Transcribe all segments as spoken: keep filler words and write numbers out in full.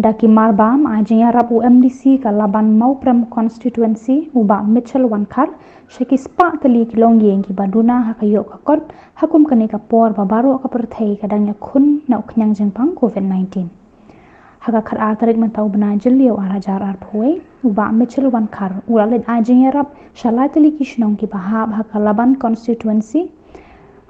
Da ki marbam ai jingïarap u M D C ka Laban Mawprem Constituency u Bah Mitchell Wankhar sha ki spah tylli ki longïing kiba duna ha ka ïoh ka kot ha kum kane ka por ba baroh ka pyrthei ka dang ïakhun na u khñiang jingpang COVID nineteen. Ha ka khatar tarik mynta u bnai Jylliew ar hajar arphew wei, u Bah Mitchell Wankhar u la leit ai jingïarap sha lai tylli ki shnong kiba hap ha ka Laban Constituency.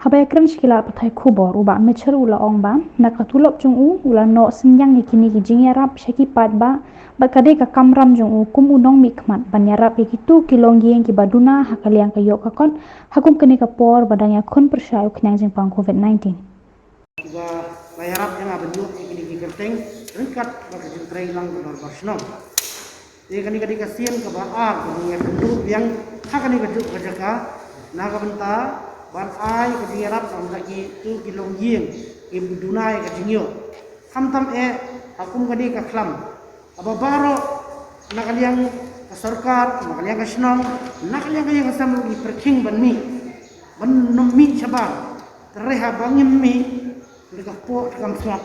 Haba ïakren sha ki lad pathai khubor, u Bah Mitchell u la ong ba na ka tulop jong u, u la noh synñiang ïa kine ki jingïarap sha ki paidbah, bad ka dei ka kamram jong u kum u nongmihkhmat ban ïarap ïa kito ki longïing kiba duna ha ka liang ka ïoh ka kot ha kum kane ka por ba dang ïakhun pyrshah u khñiang jingpang COVID nineteen. Kiba la ïarap ïa nga ban ïoh ïa kine ki kyrteng ryngkat bad ka jingtrei lang ka dorbar shnong. Te kane ka dei ka sien kaba ar kaba nga kynduh biang ha kane ka juk ka jaka na ka bynta ban ai ka jingïarap ïa kito ki longïing kiba duna ïa ka jingïoh. Khamtam eh ha kum kane ka khlam, haba baroh na ka liang ka sorkar, na ka liang ka shnong, na ka liang ka ïing ka sem ruh ngi pyrkhing ban mih, ban nym mih shabar. Te haba ngim mih, te ka kpoh te kam sngap,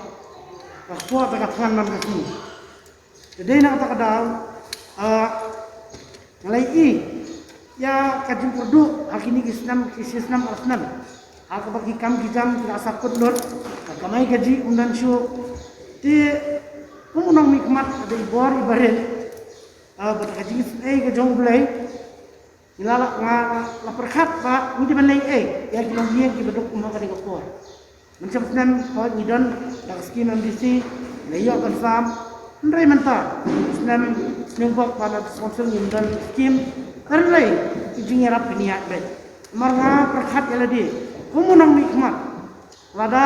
ka kpoh te ka thngan man ka sngi. Te dei na kata ka daw, ah, nga la ïohi ïa ka jingkyrduh ha kine ki snem, ki shi snem ar snem, ha kaba ki kam ki jam ki la sah kut lut, ka kamai kajih um don shuh. Te kum u nongmihkhmat ka dei bor iba rit, ah, bad ka jingisynei ka jong U Blei. Ngi la, la, nga la pyrkhat ba ngi dei ban leh ei ïa ki longïing kiba duk kum ha kane ka por. Mynshem snem hooid ngi don da ka skim M D C, la ïoh ban sam. Hynrei mynta snem snem bok ba na council ngim don skim. Hynrei ki jingïarap ki ïaid beit. Namar nga pyrkhat ïa lade kum u nongmihkhmat, lada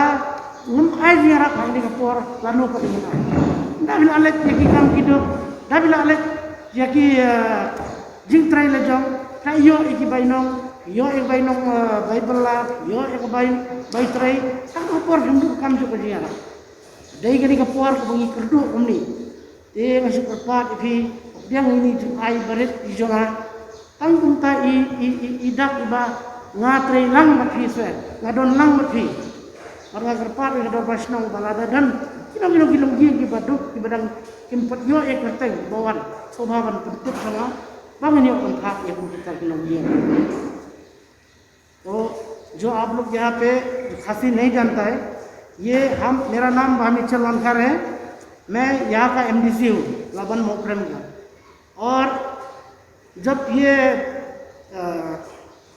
ngam ai jingïarap ha kane ka por, lano pat ngin ai? Da phi la leit ïa ki kam ki duk, da phi la leit ïa ki, eh, jingtrei la jong, da ïoh ïa ki bainong, ïoh ïa ki bainong, eh, bai bylla, ïoh ïa ki bai, bai trei, ha ka por phim duh kam jong ka jingïarap. Dei kane ka por kaba ngi kyrduh kumne. Te nga shu kyrpad ïa phi, biang ïa kine ki jingai barit ki jong nga. Tang kumta i, i, i, i dak iba nga trei lang bad phi seh, nga don lang bad phi. Bad nga kyrpad ïa ka dorbar shnong ba lada don kino kino ki longïing kiba duk, kiba dang kim pat ïoh ïa ka kyrteng, ba wan sngewbha ban pyntip ha nga ba ngin ïoh ban phah ïa kumta ki longïing. तो जो आप लोग यहाँ पे खासी नहीं जानता है, ये हम, मेरा नाम भामिचल वनखर है, मैं यहाँ का एमडीसी हूँ, लबन मोपरम का। और जब ये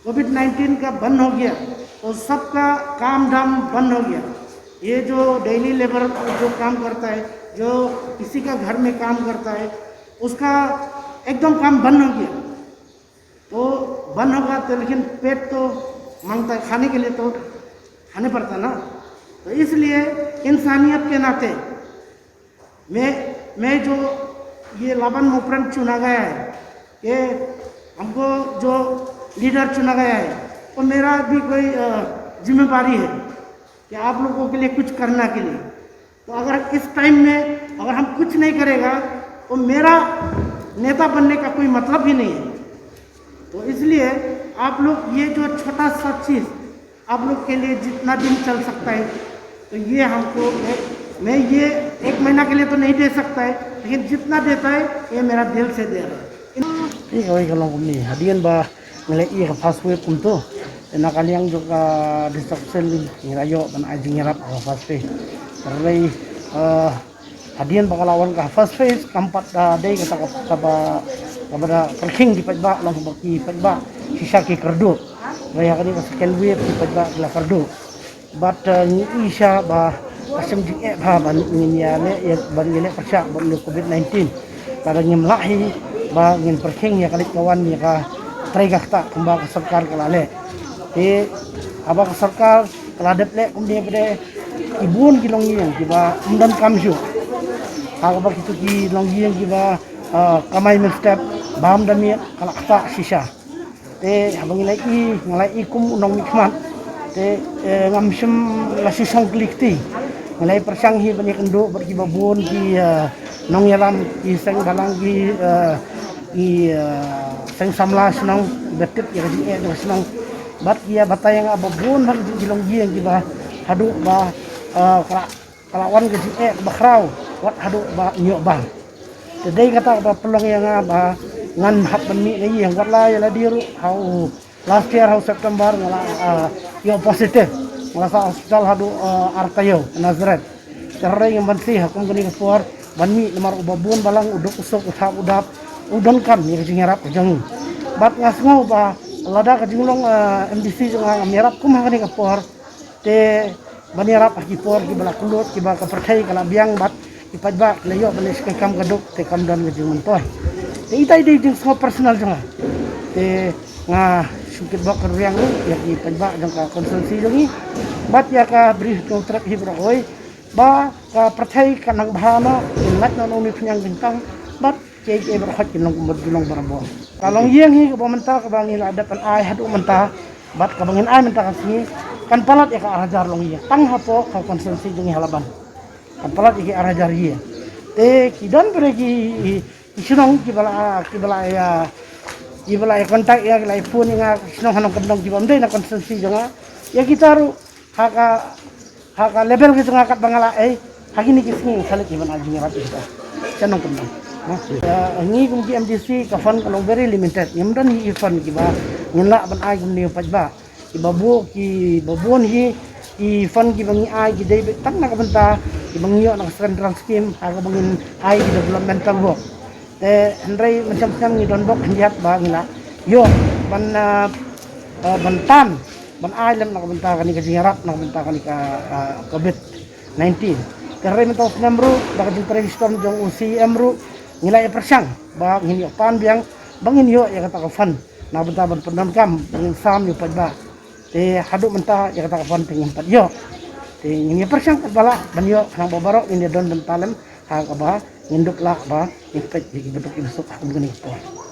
कोविड नाइन्टीन का बंद हो गया, तो सबका काम धाम बंद हो गया। ये जो डेली लेबर जो काम करता है, जो किसी का घर में काम करता है, उसका एकदम काम बंद हो गया। तो बंद होगा तो लेकिन पेट तो मांगता है, खाने के लिए तो खाने पड़ता ना। तो इसलिए इंसानियत के नाते मैं, मैं जो ये लबन मोपरम चुना गया है, कि हमको जो लीडर चुना गया है, तो मेरा भी कोई, अ, जिम्मेवारी है कि आप लोगों के लिए कुछ करना के लिए। तो अगर इस टाइम में अगर हम कुछ नहीं करेगा, तो मेरा नेता बनने का कोई मतलब ही नहीं है। तो इसलिए आप लोग ये जो छोटा सा चीज़ आप लोग के लिए जितना दिन चल सकता है, तो ये हमको, मैं, मैं ये एक महीना के लिए तो नहीं दे सकता है, लेकिन जितना देता है, ये मेरा दिल से दे रहा है। Ïa kawei ka long kumne, hadien ba ngi la ïoh ka first wave kumto, na ka liang jong ka district council ngi la ïoh ban ai jingïarap ha ka first phase. Hynrei, eh, hadien ba ka la wan ka first phase, kam pat da dei kata ka, kaba, kaba da pyrkhing ki paidbah, long ba ki paidbah shisha ki kyrduh. Hynrei ha kane ka second wave ki paidbah ki la kyrduh. Bad, eh, ngi i sha ba ka shem jingeh bha ba ngin ïaleh, ïa, ba ngin ïaleh pyrshah bad u covid nineteen. Lada ngim lah hi ba ngin pyrkhing ïa ka leit ka wan ïa ka trei ka ktah kumba ka sorkar ka la leh. Te haba ka sorkar ka la dep leh kumne pat de, ki bun ki longïing kiba ym don kam shuh. Ha kaba kito ki longïing kiba, eh, kamai mynstep bam da miet ka la ktah shisha. Te haba ngi la i, nga la i kum u nongmihkhmat. Te, eh, ngam shym la shu shong kli kti. Nga la i pyrshang hi ban ïakynduh bad kiba bun ki, eh, nongïalam, ki seng balang, ki, eh, ki, eh, seng samla shnong, kiba tip ïa ka jingeh jong ka shnong. Bad ki ïa batai ïa nga ba bun bha ki longïing kiba haduh ba, eh, ka la ka la wan ka jingeh kaba khraw. wat haduh ba ñiuh bang. Te dei kata ba pynlong ïa nga ba ngan hap ban mih na ïing, wat la ïa lade ruh ha u last year ha u September nga la, ah, ïoh positive. Nga la sah hospital haduh, ah, ar taïew Nazareth. Te hynrei ngam banse ha kum kane ka por ban mih namar uba bun balang u duk u suk u thap u dap u donkam ïa ka jingïarap ka jong ngi. Bad nga sngew ba lada ka jinglong, ah, M D C jong nga ngam ïarap kum ha kane ka por, te ban ïarap ha ki por kiba la kyllut kiba ka pyrthei ka la biang bad ki paidbah ki la ïoh ban leh shi kaei kam ka duk te kam don ka jingmyntoi. Te ita i dei jingsngew personal jong nga. Te nga shu kitbok kyrwiang ruh ïa ki paidbah jong ka constituency jong ngi bad ïa ka Bri Hynñiewtrep hi baroh kawei ba ka pyrthei kan nang bha noh, kin lait noh na une u phniang jingtang bad kiei kiei baroh kin long kumba ki long barabor. Ka longïing hi kaba mynta kaba ngi la dep ban ai haduh mynta bad kaba ngin ai mynta ka sngi kan palat ïa ka ar hajar longïing tang hapoh ka constituency jong ngi ha Laban. Kan palat ïa ki ar hajar ïing. Te ki don pat ki, ki shnong kiba la, kiba la ïa, kiba la ïa contact ïa, ki la ïa phone ïa nga, ki shnong ha Nongkyndong kiba ym dei na constituency jong nga. Ïa kita ruh ha ka, ha ka level ki jong nga katba nga la ei ha kine ki sngi sa leit ïa ban ai jingïarap ïa kita sha Nongkyndong. Ha? Ïa, ngi kum ki M D C ka fund ka long very limited. Ngim don hi ki fund kiba ngin lah ban ai kumne ïa u paidbah. Kiba bun, kiba bun hi ki fund kiba ngi ai ki dei beit tang na ka bynta kiba ngi ïoh na ka central scheme ha kaba ngin ai ki developmental work. Te hynrei mynshem snem ngi don bok khyndiat ba ngi la ïoh ban, ah, ah, ban tan ban ai lem na ka bynta kane ka jingïarap na ka bynta kane ka, ah, covid nineteen. Te hynrei mynta u snem ruh da ka jingtrei shitom jong u C E M ruh ngi la ïa pyrshang ba ngin ïoh pan biang ba ngin ïoh ïa kata ka fund na ka bynta ban pyndonkam ba ngin sam ïa u paidbah. Te haduh mynta ïa kata ka fund te ngim pat ïoh. Te ngin ïa pyrshang katba lah ban ïoh khnang ba baroh ngin ïa don bynta lem ha kaba ngin dup lah ba ngin peit ïa kiba duk kiba suk ha kum kane ka por.